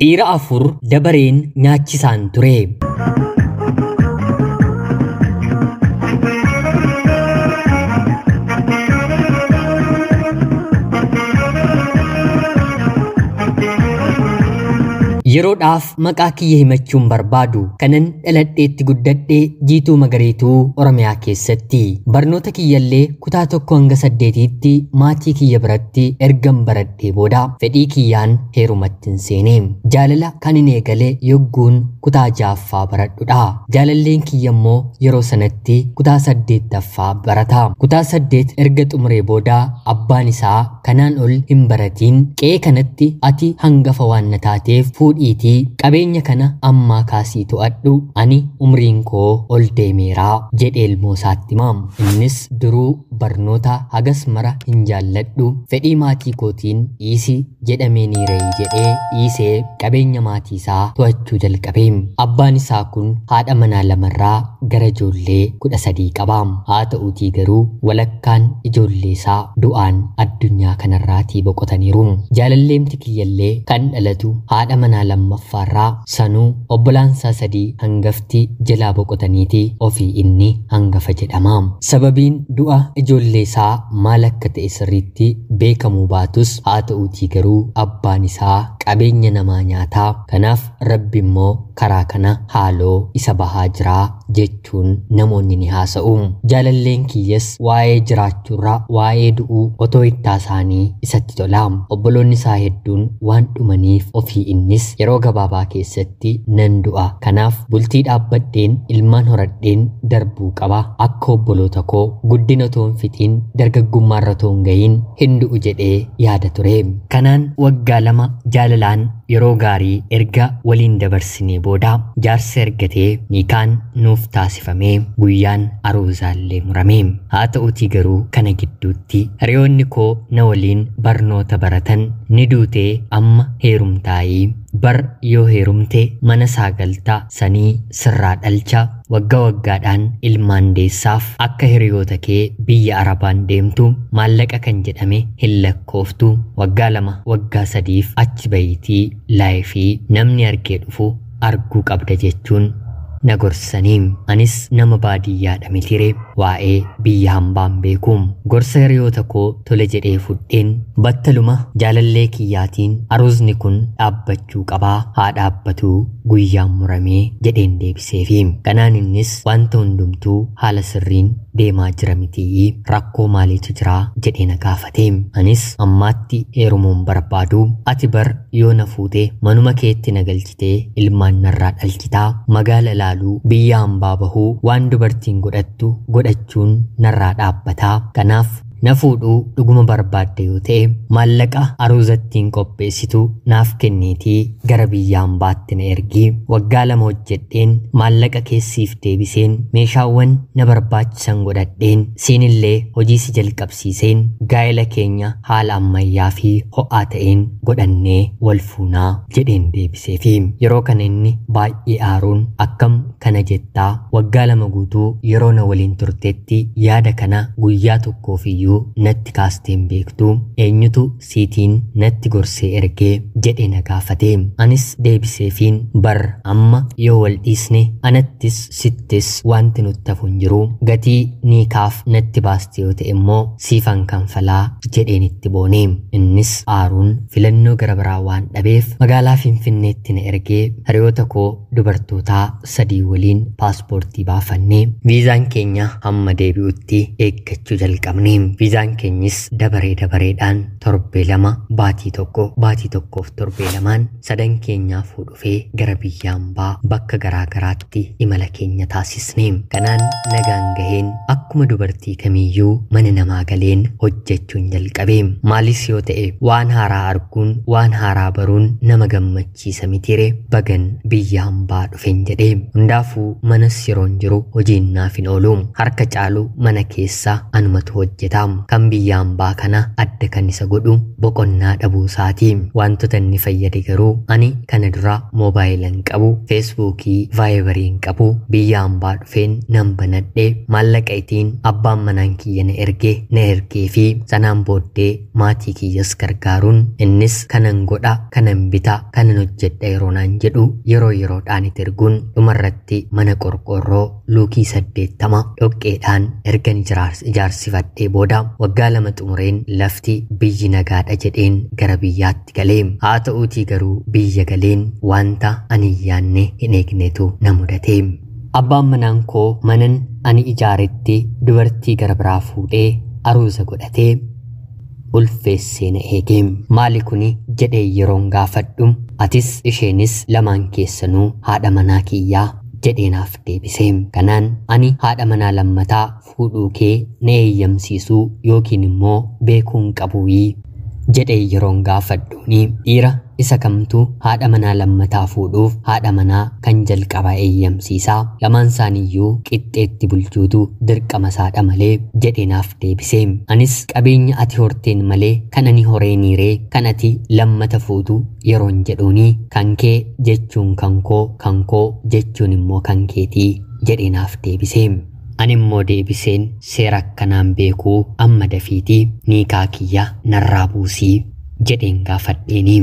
Dhiira afur dabareen nyaachisaan ture. Yeroodhaaf maqaa kiyya himachuun barbaadu kanan dhaladheetti guddadhee Jiituu Magariituu Oromiyaa keessatti barnoota kiyyallee kutaa 1 hanga 8tti maatii kiyya biratti ergan baradhee booda fedhii kiyyaan heerumatti hin seene. Jaalala kan hin eegale yogguun kutaa 6ffaa baradhudha. Jaalalleen kiyya immoo yeroo sanatti kutaa 8ffaa barata. Kutaa 8 erga xumuree booda abbaan isaa kanaan ol hin baratiin qe'ee kanatti ati hangafa waan na taateef fuudhiitii qabeenya kana ammaa kaasii to'adhu, ani umriin koo ol deemeeraa jedhee ilmoo isaatti himaam. Innis duruu barnoota hagas mara hin jaalladhu, fedhii maatii kootiin dhiisi jedhamee ni reeyi jedhee dhiisee qabeenya maatii isaa to'achuu jalqabe. Abbaan isaa kun haadha manaa lamarraa gara ijoollee 13 qaba. Haa ta'uutii garuu walakkaan ijoollee isaa du'aan addunyaa kanarraatii boqotaniiru. Jaalalleemti kiyyallee kan dhalatu haadha manaa lammaffaarraa sanuu obbolaansaa 3 hangafti jalaa boqotaniiti ofii inni hangafa jedhama. Sababiin du'a ijoollee isaa maal akka ta'e sirriitti beekamuu baatus haa ta'uutii garuu abbaan isaa qabeenya namaa nyaataa, kanaaf Rabbi immoo karaa kana haaloo isa bahaa jiraa jechuun namoonni ni haasa'u. Jaalalleen kiyyas waa'ee jiraachuurraa waa'ee du'uu otoo itti haasa'anii isatti tola. Obboloonni isaa hedduun waan dhumaniif ofii innis yeroo gabaabaa keessatti nan du'a, kanaaf bultii dhaabbadheen ilmaan horadheen darbuu qaba, akka obboloota koo guddina otoo hin fixiin dargaggummaarra otoo hin gahiin hin du'u jedhee yaada ture. Kanaan waggaa 2 jaalalaan yeroo gaarii erga waliin dabarsinee booda jaarsa ergatee nikaan nuuf taasifamee guyyaan aruuzaallee murame. Haa ta'uutii garuu kana gidduutti hiriyoonni koo na waliin barnoota baratan ni duutee amma heerumtaayii, bar yoo heerumte mana saagaltaa sanii sirraa dhalcha, waggaa waggaadhaan ilmaan deessaaf, akka hiriyoota kee biyya Arabaan deemtu maallaqa kan jedhame hin lakkooftu, waggaa 2 waggaa 3f achi bahiitii laayifii namni argee dhufu arguu qabda jechuun na gorsanii. Anis nama baadiyyaadha mitire, waa'ee biyya hambaan beeku. Gorsa hiriyoota koo tole jedhee fudheen battaluma jaalallee kiyyaatiin aruuzni kun dhaabbachuu qabaa, haa dhaabbatu guyyaan muramee jedheen deebiseefi. Kanaan innis wanta hundumtuu haala sirriin deemaa jira mitii, rakkoo maaliitu jira jedhee na gaafate. Anis ammaatti heerumuun barbaadu, ati bar yoo na fuute manuma keetti na galchitee ilmaan narraa dhalchitaa, magaala ilaaluu, biyya hambaa bahuu, waan dubartiin godhattu godhachuun narraa dhaabbataa, kanaaf na fuudhuu dhuguma barbaadde yoo ta'e maallaqa aruuzattiin qopheessitu naaf kenniitii gara biyya hambaatti na ergi, waggaa 2 hojjedheen maallaqa keessiif deebiseen meeshaawwan na barbaachisan godhadheen siinillee hojii si jalqabsiiseen gaa'ela keenya haala ammayyaa fi ho'aa ta'een godhannee wal fuunaa jedheen deebiseefi. Yeroo kana inni baay'ee aaruun akkam kana jettaa, waggaa 2 guutuu yeroo na waliin turtetti yaada kana guyyaa tokkoofiyyuu natti kaasteen beektu, eenyutu siitiin natti gorsee ergee jedhe na gaafate. Anis deebiseefiin bar amma yoo wal dhiisne anattis sittis wanti nutti hafu hin jiru, gatii niikaaf natti baaste yoo ta'e immoo siifan kanfalaa jedheen itti boone. Innis aaruun filannoo gara biraa waan dhabeef magaalaa Finfinneetti na ergee hiriyoota koo dubartootaa 3 waliin paaspoortii baafannee viizaan keenya hamma deebi'utti eeggachuu jalqabne. Viizaan keenyis dabaree dabareedhaan torbee 2 baatii 1 baatii 1f torbee 2 sadan keenyaa fuudhufee gara biyya hambaa bakka garaa garaatti imala keenya taasisne. Kanaan nagaan gaheen akkuma dubartii kamiiyyuu mana namaa galeen hojjechuun jalqabe. Maalis yoo ta'e waan haaraa arguun waan haaraa baruun nama gammachiisa mitire, bagan biyya hambaa dhufen jedhe. Hundaafuu manas yeroon jiru hojiin naaf hin oolu, harka caalu mana keessa anumatu hojjeta. tureera. Kan biyya hambaa kana adda kan isa godhu boqonnaa dhabuu isaati. Wantoota inni fayyade garuu ani kana dura moobaayila hin qabu, feesbuukii, vaayibarii hin qabu, biyya hambaa dhufeen nan banadhe, maallaqa ittiin abbaan manaan kiyya na erge na ergee fi sanaan booddee maatii kiyyas gargaaruun innis kanan godha, kanan bita, kanan hojjedha yeroo naan jedhu yeroo yeroodhaan itti erguun dhumarratti mana qorqoorroo luukii 80 dhoqqeedhaan ergan ijaarsifadhee booda waggaa 2 xumureen lafti biyyi nagaadha jedheen gara biyyaatti galee. Haa ta'uutii garuu biyya galeen wanta ani hin yaadne hin eegnetu na mudate. Abbaan manaan koo manan ani ijaaretti dubartii gara biraa fuudhee aruuza godhatee ulfeessee na eege. Maali kuni jedhee yeroon gaafadhu atis isheenis lamaan keessanuu haadha manaa kiyyaa jedhee naaf deebise. Kanaan ani haadha manaa lammataa fuudhuu kee na eeyyamsiisuu yookiin immoo beekuu hin qabuuyii jedhee yeroon gaafadhuuni dhiira isa kamtu haadha manaa lammataa fuudhuuf haadha manaa kan jalqabaa eeyyamsiisaa, lamaan isaaniiyyuu qixxeetti bulchuutu dirqama isaadha malee jedhee naaf deebise. Anis qabeenya ati horteen malee kan ani horeeniiree kan ati lammata fuutu yeroon jedhuuni kan kee jechuun kan koo, kan koo jechuun immoo kan keetii jedhee naaf deebise. Ani immoo deebiseen seera akkanaan beekuu amma dafiitii niikaa kiyya narraa buusii jedheen gaafadheeni.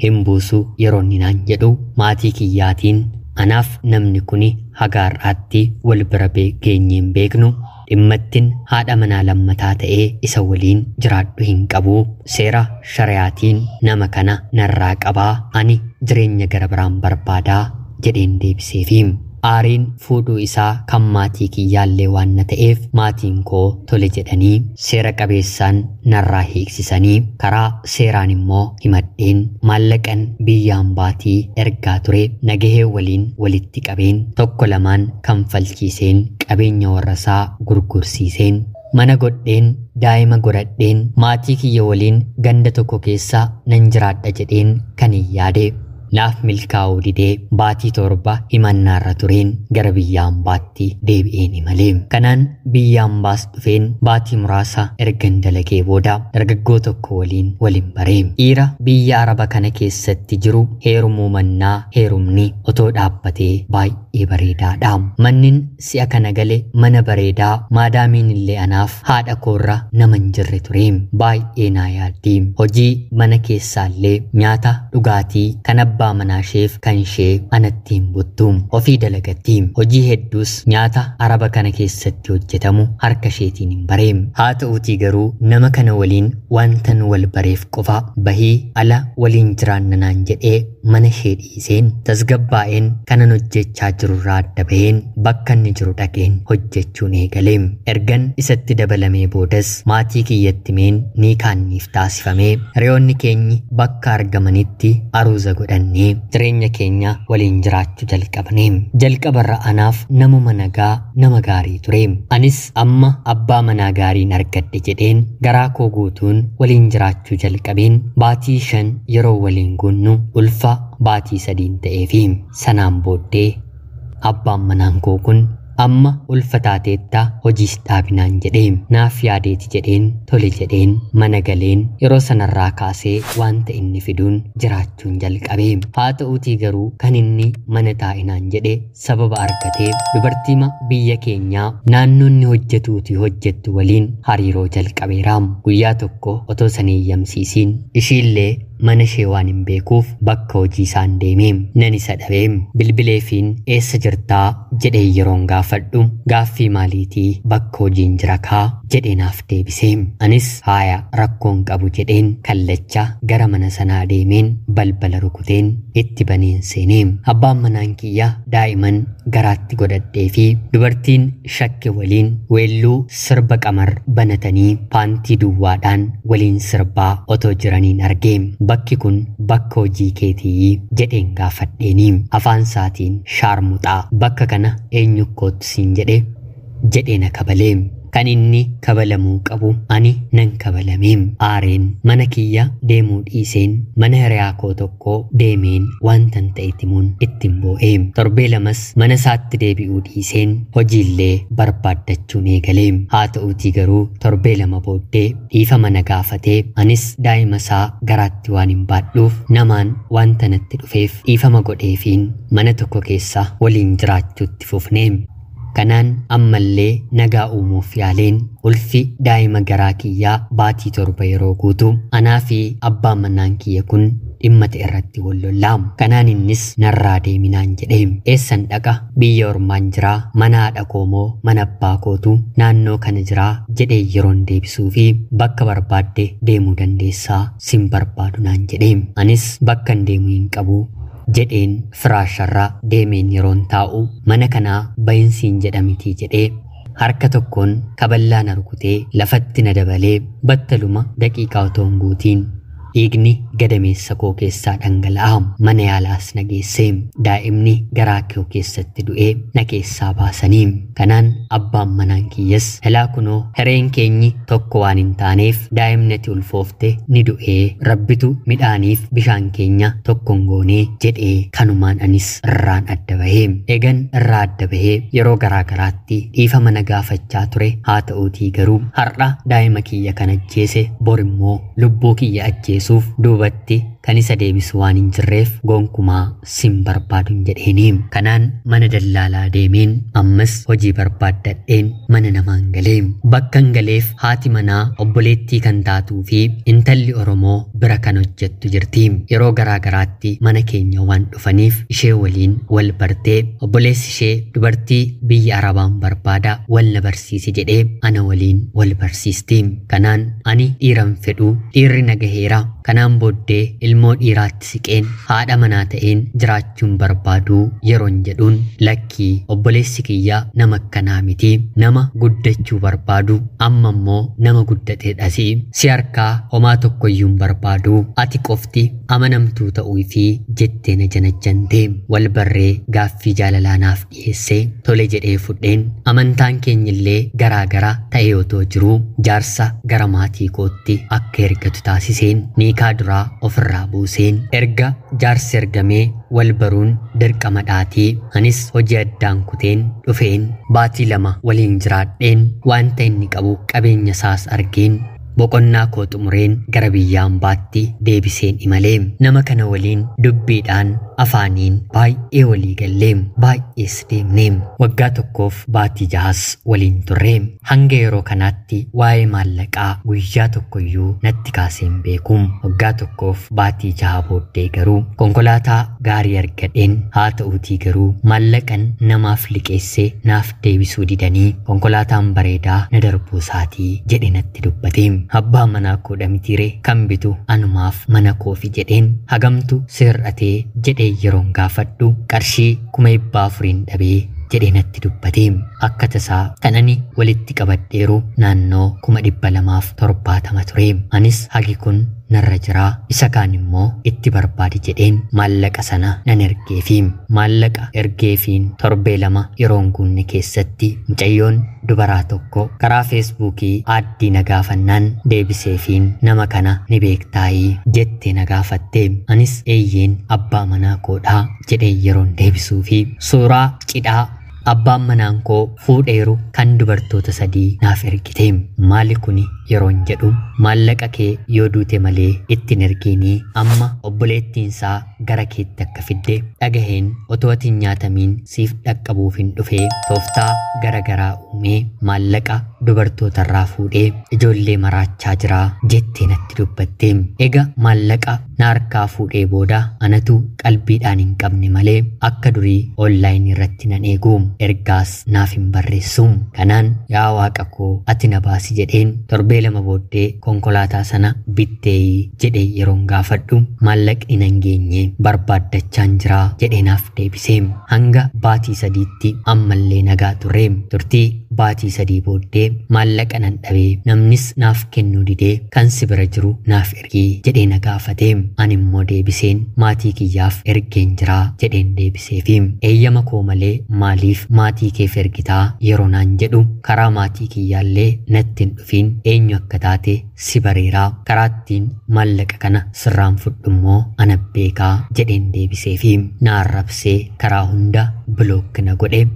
Hin buusu yeroo inni naan jedhu maatii kiyyaatiin anaaf namni kuni haga har'aatti wal bira geenyee hin beeknu, dhimmattin haadha manaa lammataa ta'ee isa waliin jiraadhu hin qabu, seera shariyaatiin nama kana narraa qabaa, ani jireenya gara biraan barbaadaa jedheen deebiseefi. Aariin fuudhuu isaa kan maatii kiyyaallee waan na ta'eef maatiin koo tole jedhanii seera qabeessaan narraa hiiksisanii karaa seeraan immoo himadheen maallaqan biyya hambaatii ergaa ture nagahee waliin walitti qabeen tokko lamaan kanfalchiiseen qabeenya warrasaa gurgursiiseen mana godheen daa'ima godhadheen maatii kiyya waliin ganda tokko keessa nan jiraadha jedheen kan hin yaade. Naaf milkaa'uu didee baatii 7 himannaarra tureen gara biyya hambaatti deebi'een imalee. Kanaan biyya hambaas dhufeen baatii muraasa ergan dalagee booda dargaggoo tokko waliin waliin baree. Dhiira biyya Araba kana keessatti jiru heerumuu mannaa heerumni otoo dhaabbatee baay'ee bareedaadha. Mannin si'a kana gale mana bareedaa maadaamiin illee anaaf haadha koorra nama hin jirre ture. Baay'ee naa yaaddi. Hojii mana keessaallee nyaata dhugaatii kan abbaa manaa isheef kan ishee anatti hin buttu. Ofii dalagatti. Hojii hedduus nyaata Araba kana keessatti hojjetamu harka isheetiin hin bareem. Haa ta'uutii garuu nama kana waliin wantan wal bareef qofa bahii ala waliin jiraanna naan jedhee mana ishee dhiiseen tasgabbaa'een kanan hojjechaa jirurraa adda baheen bakka inni jiru dhaqeen hojjechuun eegaleem. Ergan isatti dabalamee boodas maatii kiyyatti meen ni kaanniif taasifamee hiriyoonni keenyi bakka argamanitti aruuza godhannee jireenya keenya waliin jiraachuu jalqabne. Jalqabarra anaaf namuma nagaa nama gaarii ture. Anis amma abbaa manaa gaariin argadhe jedheen garaa koo guutuun waliin jiraachuu jalqabeen baatii 5 yeroo waliin guunnu ulfa baatii 3 ta'eefi sanaan booddee abbaan manaan koo kun amma ulfa taateetta hojiis dhaabinaan jedhee naaf yaadeeti jedheen tole jedheen mana galeen yeroo sanarraa kaasee wanta inni fiduun jiraachuun jalqabe. Haa ta'uutii garuu kan inni mana taa'inaan jedhe sababa argatee dubartiima biyya keenyaa naannoonni hojjetuuti hojjettu waliin hariiroo jalqabeera. Guyyaa tokko otoo san eeyyamsiisiin ishiillee mana ishee waan hin beekuuf bakka hojii isaan deeme nan isa dhabee bilbileefiin eessa jirtaa jedhee yeroon gaafadhu gaaffii maaliitii bakka hojiin jira kaa jedhee naaf deebise. Anis haaya rakkoon qabu jedheen kallacha gara mana sanaa deemeen balbala rukuteen itti baneen seenee. Abbaan manaan kiyya daa'iman garaatti godhadhee fi dubartiin shakke waliin weelluu sirba qamar banatanii paantii duwwaadhaan waliin sirbaa otoo jiraniin argee. Bakki kun bakka hojii keetii jedheen gaafadheeni. Afaan isaatiin shaarmuxaa bakka kana eenyu kootu siin jedhe jedhee na kabalee. Kan inni kabalamuu qabu ani nan kabalameem. Aareen mana kiyya deemuu dhiiseen mana hiriyaa koo tokko deemeen wantan ta'e himuun ittiin boo'eem. Torbee lamas mana isaatti deebi'uu dhiiseen hojiillee barbaaddachuun eegaleem. Haa ta'uutii garuu torbee 2 booddee dhiifama na gaafatee anis daa'ima isaa garaatti waan hin baadhuuf namaan wanta natti dhufeef dhiifama godheefiin mana tokko keessa waliin jiraachuutti fufneem. Kanaan ammallee nagaa uumuuf yaaleen ulfi daa'ima garaa kiyyaa baatii 7 yeroo guutu anaa fi abbaan manaan kiyya kun dhimma ta'e irratti wal lollaam. Kanaan innis narraa deeminaan jedhee eessan dhaqa, biyya ormaan jiraa, mana haadha koo moo mana abbaa kootu naannoo kana jiraa jedhee yeroon deebisuu fi bakka barbaadde deemuu dandeessaa sin barbaadu naan jedhee anis bakka hin deemu hin qabu jedheen firaasharra deemeen yeroon taa'u mana kanaa bayinsiin jedhamitii jedhee harka tokkoon kaballaan rukutee lafatti na dabalee battaluma daqiiqaa otoo hin guutiin dhiigni gadameessa koo keessaa dhangala'a. Mana yaalaas na geessee daa'imni garaa koo keessatti du'ee na keessaa baasanii. Kanaan abbaan manaan kiyyas helaa kunoo hireen keenyi tokko waan hin taaneef daa'imni ati ulfoofte ni du'ee rabbitu midhaaniif bishaan keenya tokko hin goonee jedhee kanumaan anis irraan adda bahee. Eegan irraa adda bahee yeroo garaa garaatti dhiifama na gaafachaa ture. Haa ta'uutii garuu har'a daa'ima kiyya kan ajjeese bor immoo lubbuu kiyya ajjeesuuf duubatti kan isa deebisu waan hin jirreef gonkumaa sin barbaadun jedheeni. Kanaan mana dallaalaa deemeen ammas hojii barbaaddadheen mana namaan galee. Bakka hin galeef haati manaa obboleettii kan taatuu fi intalli Oromoo bira kan hojjettu jirti. Yeroo garaa garaatti mana keenya waan dhufaniif ishee waliin wal bartee obboleessi ishee dubartii biyya Arabaan barbaada wal na barsiisi jedhee ana waliin wal barsiisti. Kanaan ani dhiiran fedhu, dhiirri na gaheera. Kanaan booddee ilmoo dhiiraatti siqeen haadha manaa ta'een jiraachuun barbaaduu yeroon jedhuun lakkii obboleessi kiyya nama akkanaa miti, nama guddachuu barbaadu, amma immoo nama guddateedhasi, si harkaa homaa tokkoyyuu hin barbaadu, ati qofti amanamtuu ta'uu fi jettee na janajjante. Wal barree gaaffii jaalalaa naaf dhiyeessee tole jedhee fudheen. Amantaan keenyillee garaa gara ta'ee otoo jiruu jaarsa gara maatii kootti akka ergatu taasiseen niikaa duraa ofirraa buuseen. Erga jaarsi ergamee wal baruun dirqama dhaatii anis hojii addaan kuteen dhufeen baatii 2 waliin jiraadheen wanta inni qabu qabeenya isaas argeen boqonnaa koo xumureen gara biyya hambaatti deebiseen imalee. Nama kana waliin dubbiidhaan afaaniin baay'ee walii gallee baay'ees deemnee waggaa 1 baatii 6 waliin turre. Hanga yeroo kanaatti waa'ee maallaqaa guyyaa tokkoyyuu natti kaasee hin beeku. Waggaa 1 baatii 6 booddee garuu konkolaataa gaarii argadheen. Haa ta'uutii garuu maallaqan namaaf liqeessee naaf deebisuu didanii konkolaataan bareedaa na darbuu isaatii jedhe natti dubbate. Abbaa manaa koodha mitiiree kan bitu anumaaf mana koofi jedheen hagamtu sirratee jedhee yeroon gaafadhu qarshii 400,000 dhabee jedhee natti dubbate. Akka tasaa kan ani walitti qabadheeru naannoo 270,000 ture. Anis hagi kun narra jiraa isa kaan immoo itti barbaadi jedheen maallaqa sana nan ergeefi. Maallaqa ergeefiin torbee 2 yeroon guunne keessatti mucayyoon dubaraa tokko karaa feesbuukii aaddii na gaafannaan deebiseefiin nama kana ni beektaayii jettee na gaafatte. Anis eeyyeen abbaa manaa koodhaa jedhee yeroon deebisuufi suuraa cidhaa abbaan manaan koo fuudheeru kan dubartoota 3 naaf ergite. Maali kuni yeroon jedhu maallaqa kee yoo duute malee ittiin ergiinii amma obboleettiinsaa gara keetti akka fidde dhagaheen otoo ati hin nyaatamiin siif dhaqqabuuf hin dhufee tooftaa gara garaa uumee maallaqa dubartootarraa fuudhee ijoollee maraachaa jiraa jettee natti dubbatte. Egaa maallaqa na harkaa fuudhee booda anatu qalbiidhaan hin qabne malee akka durii onlaayinii irratti nan eegu, ergaas naaf hin barreessu. Kanaan yaa waaqa koo ati na baasi jedheen torbee 2 booddee konkolaataa sana bitteeyi jedhee yeroon gaafadhu maallaqni nan geenye barbaaddachaan jiraa jedhee naaf deebise. Hanga baatii 3tti ammallee nagaa turre. Turtii baatii 3 booddee maallaqa nan dhabee namnis naaf kennuu didee kan si bira jiru naaf ergii jedhee na gaafate. Ani immoo deebiseen maatii kiyyaaf ergeen jiraa jedheen deebiseefi eeyyama koo malee maaliif maatii keef ergitaa yeroo naan jedhu karaa maatii kiyyaallee natti hin dhufiin eenyu akka taate si bareeraa karaa ittiin maallaqa kana sirraan fudhummoo ana beekaa jedheen deebiseefi na arrabsee karaa hunda bilook na godhe.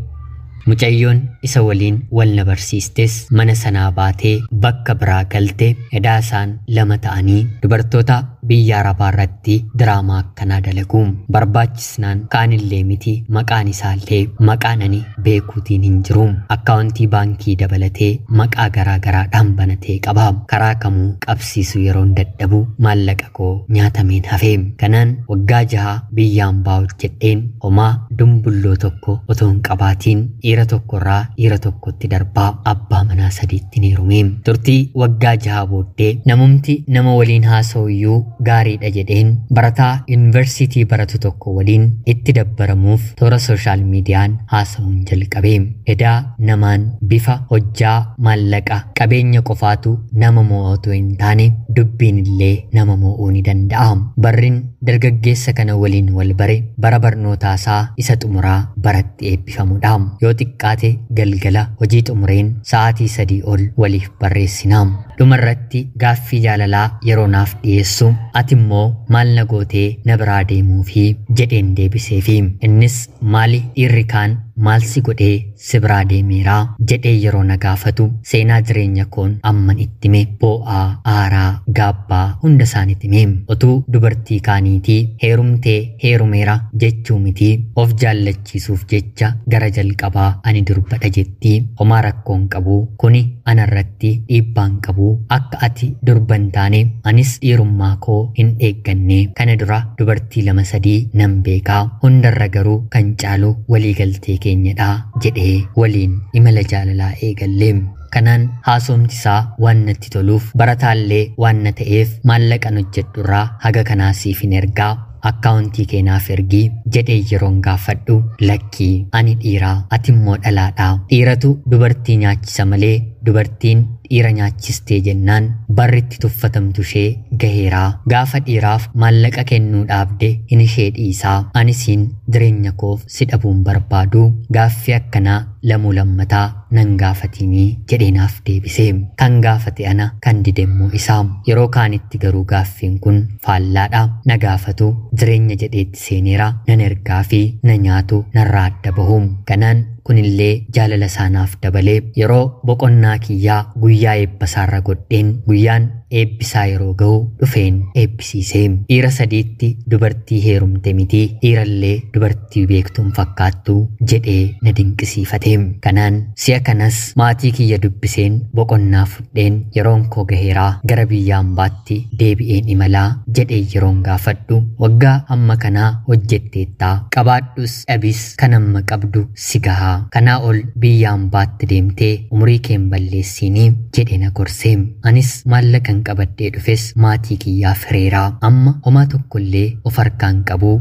Mucayyoon isa waliin wal na barsiistes mana sanaa baatee bakka biraa galte. Edaa isaan 2 ta'anii dubartoota biyya Arabaa irratti diraamaa akkanaa dalagu. Barbaachisnaan kaanillee miti maqaan isaallee maqaan ani beekuutiin hin jiru. Akkaawuntii baankii dabalatee maqaa garaa garaadhaan banatee qaba. Karaa kamuu qabsiisu yeroon dadhabu maallaqa koo nyaatameen hafe. Kanaan waggaa 6 biyyaan baa hojjedheen homaa dumbulloo tokko otoo hin qabaatiin dhiira tokkorraa dhiira tokkotti darbaa abbaa manaa 3tti heerume. Turtii waggaa 6 booddee namumti nama waliin haasa'u iyyuu gaariidha jedheen barataa yuunivarsiitii baratu tokko waliin itti dabbaramuuf toora sooshaal miidiyaan haasa'uun jalqabe. Edaa namaan bifa, hojjaa, maallaqa, qabeenya qofaatu nama mo'atu hin taane dubbiin illee nama mo'uu ni danda'a. Barrin dargaggeessa kana waliin wal bare bara barnootaasaa isa xumuraa baratti eebbifamudha. Yoo xiqqaate galgala hojii xumureen sa'aatii 3 ol waliif barreessina. Dhumarratti gaaffii jaalalaa yeroo naaf dhiyeessu ati immoo maal na gootee na biraa deemuufi jedheen deebiseefi innis maali dhiirri kaan maal si godhee si biraa deemeeraa jedhee yeroo na gaafatu seenaa jireenya koon amman itti hime boo'aa, aaraa, gaabbaa hunda isaanitti hime. Otuu dubartii kaaniitii heerumtee heerumeera jechuu miti of jaallachiisuuf jecha gara jalqabaa ani durbadha jetti. Homaa rakkoon qabu kuni anarratti dhiibbaan qabu akka ati durba hin taane anis dhiirummaa koo hin eegganne. Kana dura dubartii 2 3 nan beekaa hundarra garuu kan caalu waliigaltee keenyadha jedhee waliin imala jaalalaa eegalle. Kanaan haasomti isaa waan natti toluuf barataallee waan na ta'eef maallaqan hojjedhurraa haga kanaa siif hin ergaa akkaawuntii kee naaf ergii jedhee yeroon gaafadhu lakkii ani dhiiraa ati immoo dhalaadha. Dhiiratu dubartii nyaachisa malee dubartiin dhiira nyaachistee jennaan barritti tuffatamtu ishee gaheeraa. Gaafa dhiiraaf maallaqa kennuu dhaabde hin ishee dhiisaa. Anisiin jireenya koof si dhabuun barbaadu gaaffii akkanaa lamuu lammataa nan gaafatinii jedhee naaf deebise. Kan gaafate ana kan didemmoo isaa. Yeroo kaanitti garuu gaaffiin kun faallaadha. Na gaafatu jireenya jedheetti seeneera nan ergaa fi na nyaatu narraa adda bahu. Kanaan kunillee jaalala isaanaaf dabalee yeroo boqonnaa kiyyaa guyyaa eebbasaarra godheen guyyaan eebbisaa yeroo ga'u dhufeen eebbisiise. Dhiira 3tti dubartii heerumte miti dhiirallee dubartii beektuun fakkaattu jedhee na dinqisiifate. Kanaan si'a kanas maatii kiyya dubbiseen boqonnaa fudheen yeroon koo gaheeraa gara biyya hambaatti deebi'een imalaa jedhee yeroon gaafadhu waggaa amma kanaa hojjetteettaa qabaadhus dhabis kan amma qabdu si gahaa kanaa ol biyya hambaatti deemtee umurii kee hin balleessinii jedhee na gorse. Anis maallaqa hin qabadhee dhufes maatii kiyyaaf hireeraa amma homaa tokkollee of harkaan qabu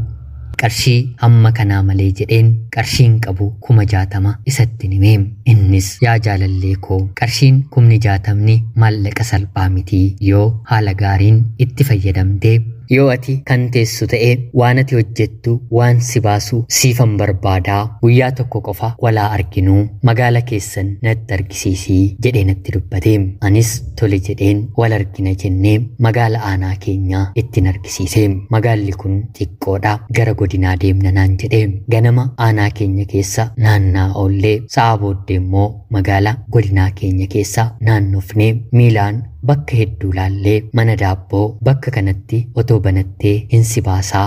qarshii hamma kanaa malee jedheen qarshiin qabu 60,000 isatti hime. Innis yaa jaalallee koo qarshiin 60,000 maallaqa salphaa miti yoo haala gaariin itti fayyadamte yoo ati kan teessu ta'e waan ati hojjettu waan si baasu siifan barbaadaa guyyaa tokko qofa walaa arginuu magaala keessan natti argisiisii jedhee natti dubbate. Anis tole jedheen wal argina jennee magaala aanaa keenyaa ittiin argisiise. Magaalli kun xiqqoodha gara godinaa deemna naan jedhe. Ganama aanaa keenya keessa naannaa oollee sa'a booddee immoo magaala godinaa keenya keessa naannofnee miilaan bakka hedduu laallee mana daabboo bakka kanatti otoo banattee hin si baasaa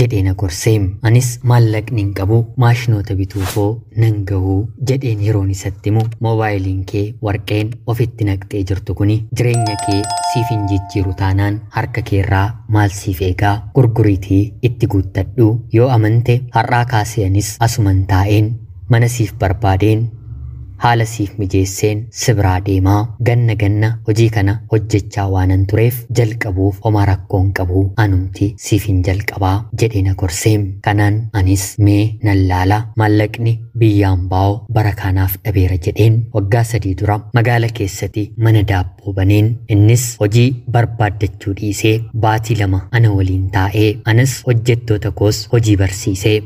jedhee na gorse. Anis maallaqni hin qabu maashinoota bituufoo nan gahuu jedheen yeroon isatti himu moobaayiliin kee warqeen ofitti naqxee jirtu kuni jireenya kee siif hin jijjiiru taanaan harka keerraa maal siif eegaa gurguriitii itti guuttadhu yoo amante har'aa kaasee anis asuman taa'een mana siif barbaadeen Haala siif mijeesseen si biraa deemaa. Ganna ganna hojii kana hojjechaa waanan tureef jalqabuuf homaa rakkoon qabu, anumti siif hin jalqabaa jedhee na gorseem. Kanaan anis mee nan laala, maallaqni biyyaan baa'u bara kanaaf dhabeera jedheen waggaa 3 dura magaala keessatti mana daabboo baneen. Innis hojii barbaaddachuu dhiisee baatii 2 ana waliin taa'ee anas hojjettoota koos hojii barsiisee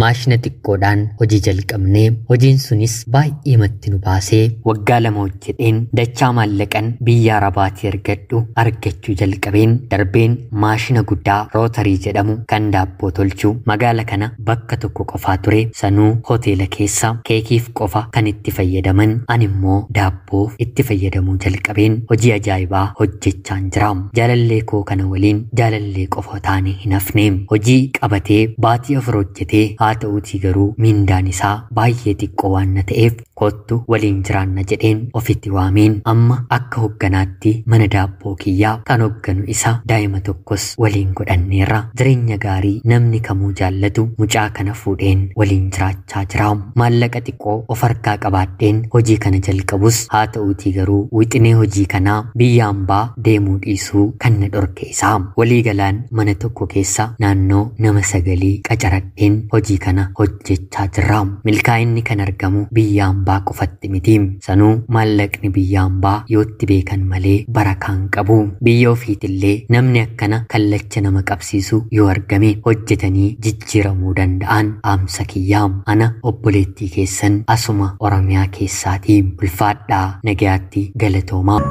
maashina xiqqoodhaan hojii jalqabnee hojiin sunis baay'ee matti nu baasee waggaa 2 hojjedheen dachaa maallaqan biyya Arabaatii argadhu argachuu jalqabeen darbeen maashina guddaa rootarii jedhamu kan daabboo tolchu magaala kana bakka tokko qofaa ture, sanuu hoteela keessa keekiif qofa kan itti fayyadaman, ani immoo daabboof itti fayyadamuu jalqabeen hojii ajaa'ibaa hojjechaan jira. Jaalallee koo kana waliin jaalallee qofa taane hin hafne. Hojii qabatee baatii 4 hojjetee haa ta'uutii garuu miindaan isaa baay'ee xiqqoo waan na ta'eef kottu waliin jiraanna jedheen ofitti waameen amma akka hogganaatti mana daabboo kiyyaa kan hogganu isa, daa'ima tokkos waliin godhanneerra. Jireenya gaarii namni kamuu jaallatu mucaa kana fuudheen waliin jiraachaa jira. Maallaqa xiqqoo of harkaa qabaadheen hojii kana jalqabus haa ta'uutii garuu wixinee hojii kanaa biyya hambaa deemuu dhiisuu kan na dhorke isaa. Walii galaan mana tokko keessa naannoo nama 9 qacaradheen hojii kana hojjechaa jirra. Milkaa'inni kan argamu biyya hambaa qofatti miti. Sanuu maallaqni biyya hambaa yootti beekan malee barakaan qabu. Biyya ofiitillee namni akkana kallacha nama qabsiisu yoo argame hojjetanii jijjiiramuu danda'an dhaamsa kiyyaa. Ana obboleettii keessan asuma Oromiyaa keessaatii. Ulfaadhaa, nagayaatti, galatoomaa.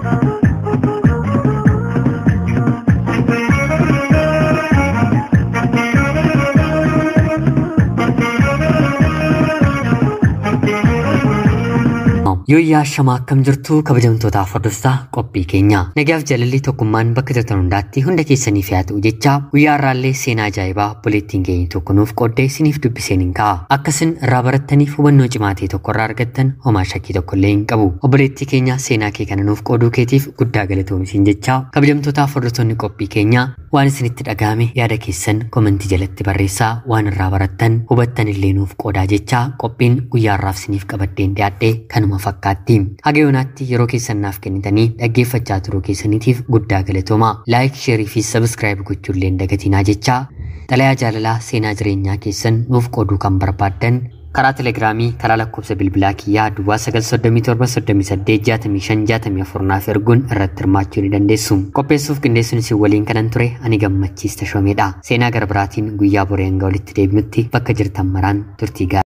Yooyyaa shamaa akkam jirtu kabajamtootaaf hordoftoota qophii keenya. Nagaaf jaalalli tokkummaan bakka jirtan hundaatti hunda keessaniif haa ta'u jecha guyyaa har'aallee seenaa ajaa'ibaa obboleettiin keenya tokko nuuf qooddee isiniif dubbiseen hin ka'a. Akkasin irraa barattaniif hubannoo cimaa ta'e tokko irraa argattan homaa shakkii tokko illee hin qabu. Obboleettii keenya seenaa kee kana nuuf qooduu keetiif guddaa galatoomi jecha kabajamtootaaf hordoftoonni qophii keenya waan isinitti dhaga'ame yaada keessan komentii jalatti barreessaa, waan irraa barattan hubattan illee nuuf qoodaa jecha qophiin guyyaa har'aaf isiniif qabaddeen dhiyaadhe kanuma fakkaatti. Haga yoonaatti yeroo keessan naaf kennitanii dhaggeeffachaa turuu keessaniitiif guddaa galatooma. Laayik, sheerii fi sabskiraayib gochuullee hin dagatinaa jecha xalayaa jaalalaa seenaa jireenyaa keessan nuuf qooduu kan barbaaddan karaa telegiraamii karaa lakkoofsa bilbilaa kiyyaa duwwaa 937 38 65 64 naaf erguun irratti hirmaachuu ni dandeessu. Qopheessuuf qindeessuun isin waliin kanan ture ani Gammachiis Tashoomeedha. Seenaa gara biraatiin guyyaa boree hanga walitti deebinutti bakka jirtan maraan turtii gaarii.